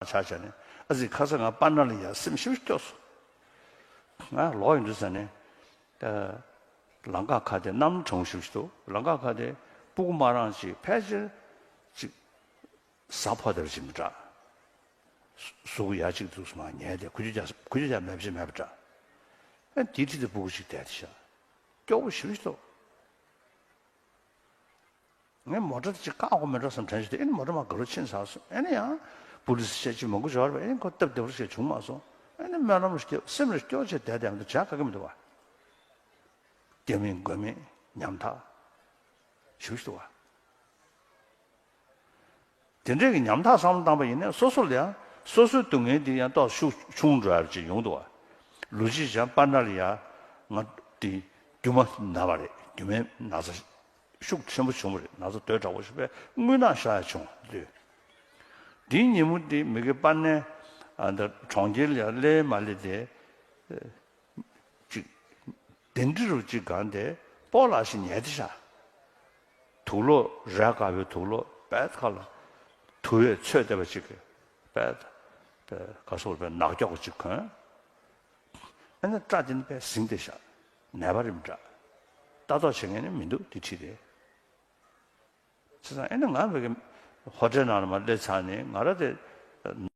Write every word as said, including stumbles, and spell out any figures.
ཆ་བྱས་ནས་ཨ་ཙི་ཁ་སང་ང་པར་སྣ་ལ་ཡ་སེམས་ཤུགས་སྐྱོ་སོང་། ང་ལོག་ཡོང་དུས་ཙ་ནས་ལམ་ཁ་ཁ་དེ་གནམ་གྲང་ཤུགས་ཤིག་འདུག་ལམ་ཁ་ཁ་དེ་སྤུ་གུ་མ་རང་ཅིག་ཕལ་ཆེར་ཅིག་གཟའ་ཕོག་དེར་ཅིག་མི་འདྲ། གཟུགས་ཡ་གཅིག་འདུག་སེ་མར་ཉལ་ཏེ་ཁུ་ཆུ་རྒྱག་ཁུ་ཆུ་རྒྱག་མེད་པ་ཅིག་མེད་པ་འདྲ། ཨ་དེའི་འཁྲིས་དེ་སྤུ་གུ་ཅིག་བསྡད་དེ་ཤག་སྐྱོ་བོ་ཞེ་པོ་ཞིག་འདུག་ངས་མོ་ཊ་དེ་ཅིག་བཀག་དགོས་མེད་འགྲོ་བསམ་དྲན་བྱས་ཏེ་ཨེ་ནི་མོ་ཊ་མར་སྒང་ལ་ཕྱིན་ཚར་སོང་། ཨེ་ནི་ཡང་པུ་ལི་སི་བྱས་ཅིག་མང་པོ་ཡོད་རེད་པ། ཨེ་ནི་ཁོ་སྟབས་བདེ་པོ་ཞིག་བྱུང་མ་སོང་། ཨེ་ནི་སྨོན་ལམ་རེ་སྐྱོ་སེམས་རེ་སྐྱོ་བྱས་བསྡད་བསྡད་མི་འདུག་བྱ་ག་གེ་མི་འདུག་བ། སྐྱོ་མིན་དགོད་མིན་ཉམ་ཐག་ཞེ་པོ་ཞིག་འདུག་བ། དེ་འདྲའི་གི་ཉམ་ཐག་བསམ་བློ་བཏང་པ་ཡིན་ན་སོ་སོ་ལ་ཡང་སོ་སོའི་སྡུག་བསྔལ་འདི་ཡང་ཏོག་ཤུགས་ཆུང་འགྲོ་ཡ་ཅིག་ཡོང་འདུག་བ། ལོ་གཅིག་ཙམ་པར་སྣ་ལ་ཡ་ང་དེ་རྒྱུ་མ་ན་བ་རེད། རྒྱུ་མའི་ན་ཚ་ཤུགས་ཆེན་པོ་བྱུང་བ་རེད། ན་ཚ་དོས་དྲག་པོ་ཞིག་པས་རྔུལ་ནག་ཤོར་ཡ་བྱུང་དུས། དེའི་ཉིན་མོ་དེ་མི་གི་པར་སྣ་ཨ་འདི་གྲོང་ཁྱེར་ལ་ཡ་སླེབས་མ་སླེབས་དེ། ཅིག་གདན་ཁྲི་རུ་ཅིག་སྒང་དེ་སྤོ་ལགས་ཤིག་ཉལ་ཏེ་ཤག་དུག་ལོག་རས་དཀར་པོའི་དུག་ལོག་པད་ཁ་ལ་དུ་བས་ཚོས་བསྡད་པ་ཅིག་གི་པད་པད་ག་སོགས་པའི་ནག་སྐྱོག་ཅིག་གོན། ཨ་ནི་སྐྲ་དེ་ནི་པད་ཟིང་སྟེ་ཤག་ནད་པ་རེད་མི་འདྲ། ལྟ་རྟོག་བྱེད་མཁན་ནི་མི་འདུག་དེ་འཁྲིས་དེ། བྱས་ཙང་ཨེ་ནི་ང་བའི་ཧོ་ཊེལ་ནང་ལ་མར་སླེབས་ཚར་ནས་ང་རང་དེ།